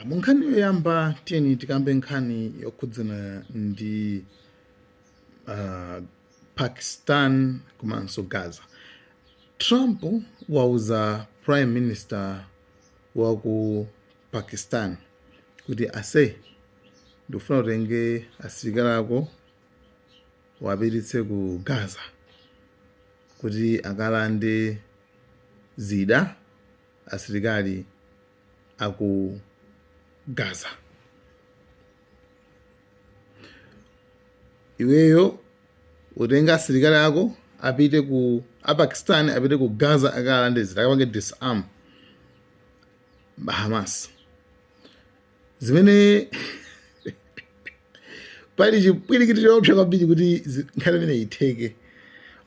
Mu nkhani yoyamba, tiyeni tikambe nkhani yokhudzana ndi Pakistan komanso Gaza. Trump wauza Prime Minister wa ku Pakistan kuti, "Ase, ndikufuna utenge asilikali ako wapititse ku Gaza kuti akalande zida asilikali aku Gaza. Iweyo utenga asilikali ako apite ku a Pakistan, apite ku Gaza, akalande zida, akapange disarm Hamas." Zimene pali chipwirikiti choopsa kwambiri kuti nkhani imeneyi itheke.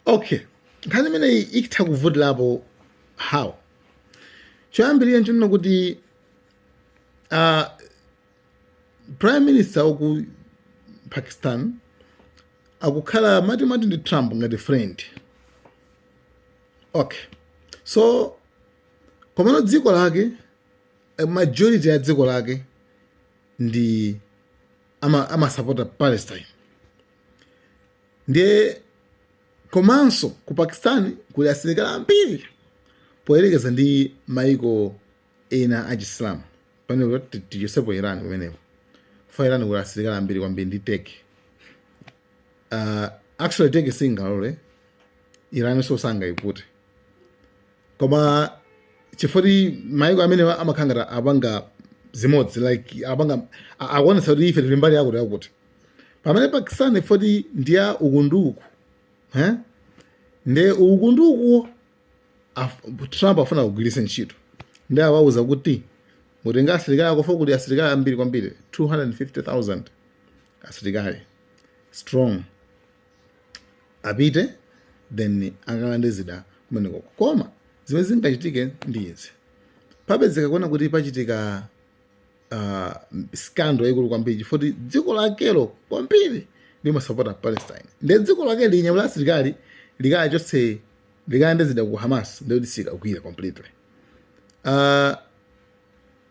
Okay, nkhani imeneyi ikutha kuvutirapo how? Choyambirira nchonena kuti Prime Minister waku Pakistan akukhala matimati ndi Trump ngati friend. Okay, so komano dziko lake, majority ya dziko lake ndi amasapota Palestine. Ndiye komanso ku Pakistan kuli asilikali ambiri poyerekeza ndi maiko ena achisilamu. Pamenepo tichosepo Iran pamenepo, fa Iran kuli asilikali ambiri kwambiri ndi Turkey. Actually, Turkey singalole, Iran so sangayipute, koma chifukwa maiko amene amakhala ngati apanga zimodzi, like apanga akuonetsa kuti ife tili mbali yakuti yakuti, pamene Pakistan foti ndiya uku ndi uku, eh? Nde uku ndi uku Trump afuna kugwiritsa ntchito, ndi awauza kuti mutenga asilikali akufa kuti asilikali ambiri kwambiri, 250,000 asilikali strong, apite then akalande zida kumenekoko. Koma zimene zingachitike ndi izi: papezeka kuona kuti pachitika scandal yaikulu kwambiri, chifukwa dziko lakelo kwambiri limasapota Palestine. Ndiye dziko lake linyamula asilikali likachotse, likalande zida ku Hamas, ndiye kuti sikagwira completely.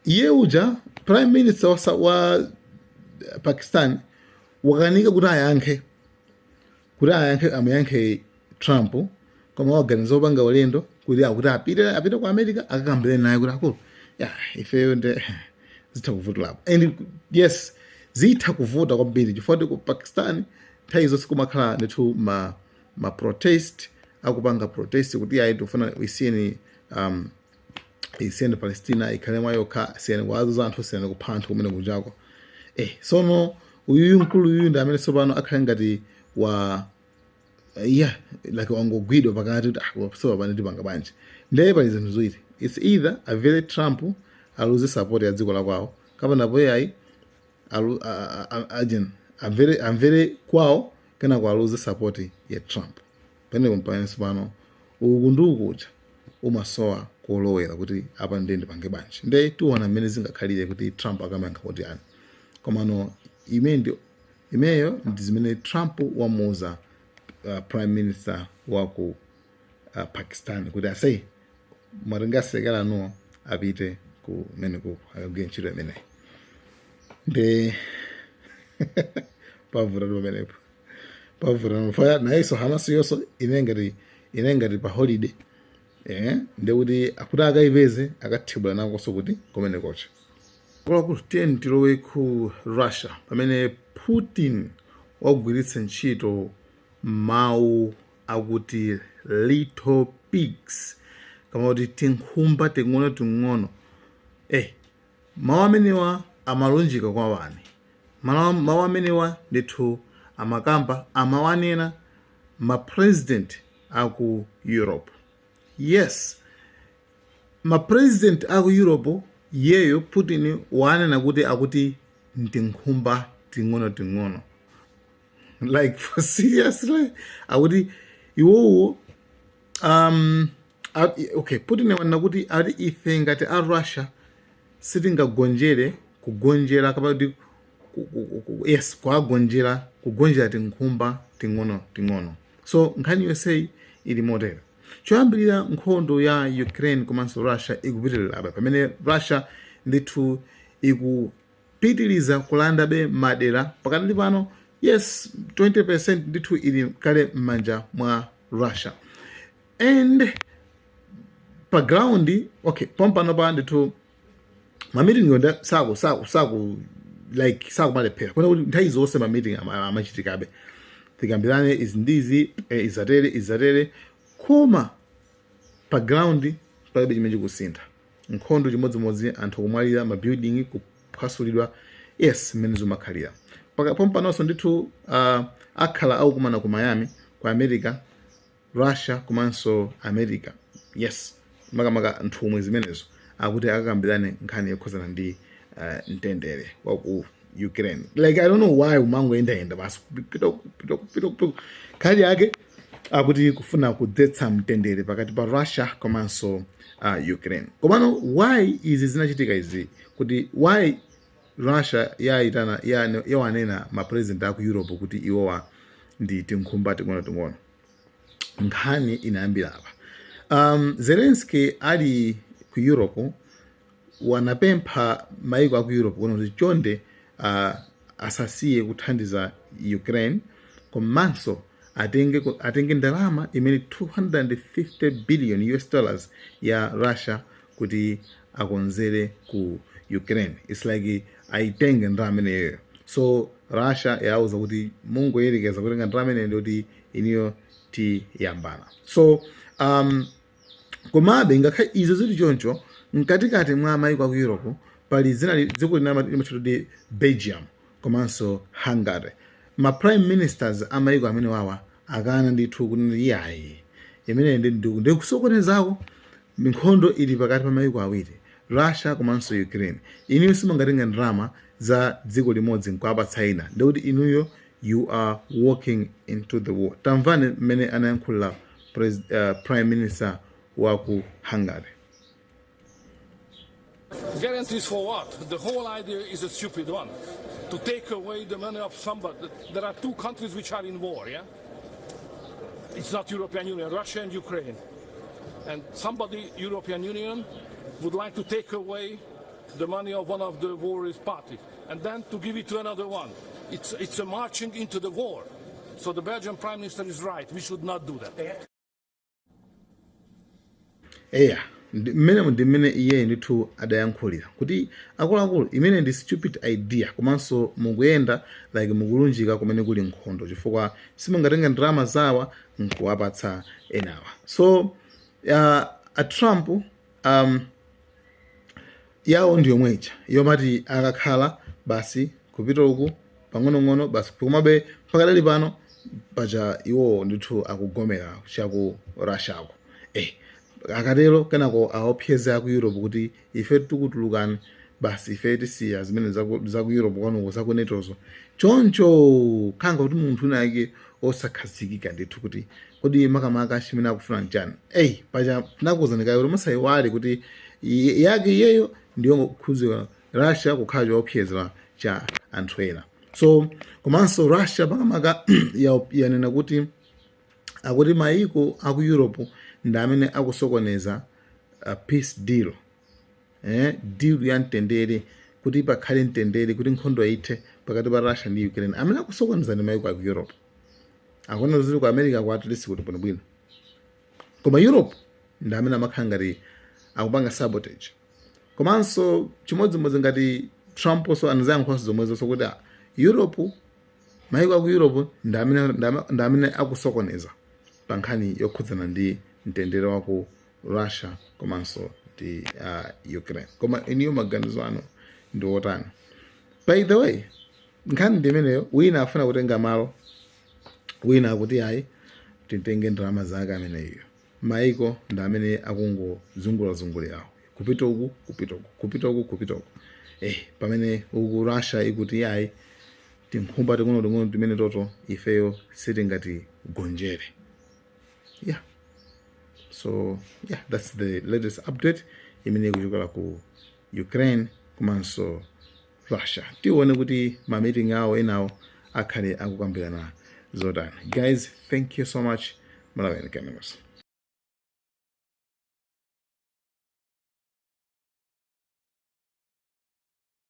Iye uja Prime Minister wa Pakistan wakanika kuti ayankhe, amuyankhe Trump, koma waganiza kupanga ulendo kuti akuti apite ku America akakambire naye kuti, "Akulu, ya ifeyo nde zitha kuvutirapo." And yes, zitha kuvuta kwambiri chifukwa ku Pakistan nthawi zonse kumakhala ndithu ma protest, akupanga protest kuti ayi, tikufuna isiyeni, isiyeni Palestina ikhale mwayokha, siyani kuwazuza anthu, siyani kupha anthu kumene kuchako. Sono uyuyu mkulu uyuyu ndi amene tsopano akhale ngati wa, yeah, like wangogwidwa pakati kuti, "Ah, so pano tipanga bwanji?" Ndiye pali zinthu ziwiri: it's either avere Trump, aluze support ya dziko la kwawo, kapena poyayi ajen amvere kwawo, kenako aluze support ya Trump. Pamenepo mpamenenso pano uku ndi ukuja umasowa kolowera kuti apa ndiye ndipange bwanji. Ndiye tiona mmene zingakhalire kuti Trump akamayankha kuti ani. Komano imeyo ndi zimene Trump wamuuza Prime Minister wa ku Pakistan kuti, "Asei, mwatenga asilikali anuwo apite kumeneko akagwire ntchito imeneyi." Ndi pavuta pamenepo, pavuta fa nayenso Hamas yonso ine ngati pa holiday, ndekuti akuti akayipeze akathibula nakonso kuti kumene kocha. Akuluakulu, tiyeni tilowe ku Russia, pamene Putin wagwiritsa ntchito mawu akuti "little pigs", kama kuti tinkhumba ting'ono ting'ono. Mawu amenewa amalunjika kwa wani? Mawu amenewa ndithu amakamba, amawanena ma president aku Europe. Yes, ma president aku Europe yeyo Putin wanena kuti akuti ndinkhumba ting'ono ting'ono. Like, for seriously, akuti iwowo, okay, Putin wanena kuti ati ife ngati a Russia sitingagonjere, kugonjera kapena kuti yes, kuagonjera, kugonjera tinkhumba ting'ono ting'ono. So nkhani yonseyi ili motere: choyambirira, nkhondo ya Ukraine komanso Russia ikupitirirabe, pamene Russia ndithu Ikupitiliza kulandabe madera pakadali pano. Yes, 20% ndithu ili kale m'manja mwa Russia. And pa ground, okay, pompano pa ndithu ma meeting yonda saku like sakumalephera kuna kuti nthawi zonse ma meeting amachitikabe, tikambirane izi ndizi, izatere izatere, koma pa ground palibe chimene chikusintha. Nkhondo chimodzimodzi, anthu kumwalira, ma building kuphwasulidwa. Yes, mmene zimakhalira. Pompanonso ndithu akhala akukumana ku Miami, ku America, Russia komanso America. Yes, makamaka nthumwi zimenezo akuti akakambirane nkhani yokhuzana ndi mtendere wa ku Ukraine. Like, I don't know why umangoyendayenda basi pita pita pita pita. Nkhani yake akuti kufuna kudzetsa mtendere pakati pa Russia komanso Ukraine. Komano why izi zinachitika izi, kuti why Russia yaitana, yawanena ma president aku Europe kuti iwowa ndi tinkhumba ting'onoting'ono? Nkhani inayambira apa. Zelensky ali ku Europe wanapempha maiko aku Europe kuona kuti chonde asasiye kuthandiza Ukraine, komanso atenge ndalama imene 250 billion US dollars ya Russia kuti akonzere ku Ukraine. It's like aitenge ndalama imeneyo. So Russia yauza kuti mungoyerekeza kutenga ndalama imeneyo, ndikuti iniyo tiyambana. So komabe ngakhale izo zili choncho, mkatikati mwa maiko aku Europe pali zina, dziko lina limatchedwa kuti Belgium komanso Hungary. Ma prime ministers a maiko amene wawa akana ndithu kuti iyayi, imene ndi kusokonezako. Nkhondo ili pakati pa maiko awiri, Russia komanso Ukraine. Inuyo simungatenga ndalama za dziko limodzi nkuapatsa ina, ndikuti inuyo you are walking into the war. Tamvani mmene anayankhulira prime minister wa ku Hungary. Guarantees for what? The whole idea is a stupid one. To take away the money of somebody. There are two countries which are in war, yeah? It's not European Union, Russia and Ukraine. And somebody, European Union, would like to take away the money of one of the warring parties and then to give it to another one. It's a marching into the war. So the Belgian Prime Minister is right. We should not do that. Eya, mmene ndi mmene iye ndithu adayankhulira kuti akuluakulu, imene ndi stupid idea, komanso mukuyenda like mukulunjika kumene kuli nkhondo, chifukwa simungatenga ndalama zawa nkuwapatsa enawa. So a Trump yawo ndi yomweja yomati akakhala basi kupita uku pang'onong'ono basi. Komabe pakadali pano paja iwo ndithu akugomera chaku Russiako. Akatero kenako aopseze aku Europe kuti ife tikutulukani basi, ife tisiya zimene zaku Europe kwanuko, zaku NATOzo. Choncho khanga kuti munthu unake osakhazikika ndithu kuti kodi makamaka chimene akufuna nchani? Eyi, paja tinakuwuzani kayo, musayiwale kuti yake iyeyo ndiyo Russia kukhala choopsezera cha anthu ena. So komanso Russia makamaka yanena kuti akuti maiko aku Europe ndi amene akusokoneza peace deal, deal ya mtendere, kuti pakhale mtendere, kuti nkhondo ithe pakati pa Russia ndi Ukraine. Amene akusokoneza ndi maiko aku Europe. Akuona zili ku America ku at least kuti bwinobwino, koma Europe ndi amene amakhala ngati akupanga sabotage. Komanso chimodzimodzi ngati Trump so anazayankhulanso zomwezo kuti Europe, maiko aku Europe ndi amene akusokoneza pa nkhani yokhudzana ndi mtendere wa ku Russia komanso ndi Ukraine. Koma iniyo maganizo anu ndi otani? By the way, nkhani ndi imeneyo. Wina afuna kutenga malo, wina akuti ayi, titenge ndalama zake ameneyo. Maiko ndi amene akungozungurazungulirawo, kupita uku, kupita uku, kupita uku, kupita uku, pamene uku Russia ikuti ayi, tinkhumba ting'onoting'ono timene toto ifeyo sitingatigonjere. Yeah, so yeah, that's the latest update imene ikuchokera ku Ukraine komanso Russia. Tione kuti ma meeting awo enawo akhale akukambirana zotani. Guys, thank you so much. Malawi Cameras.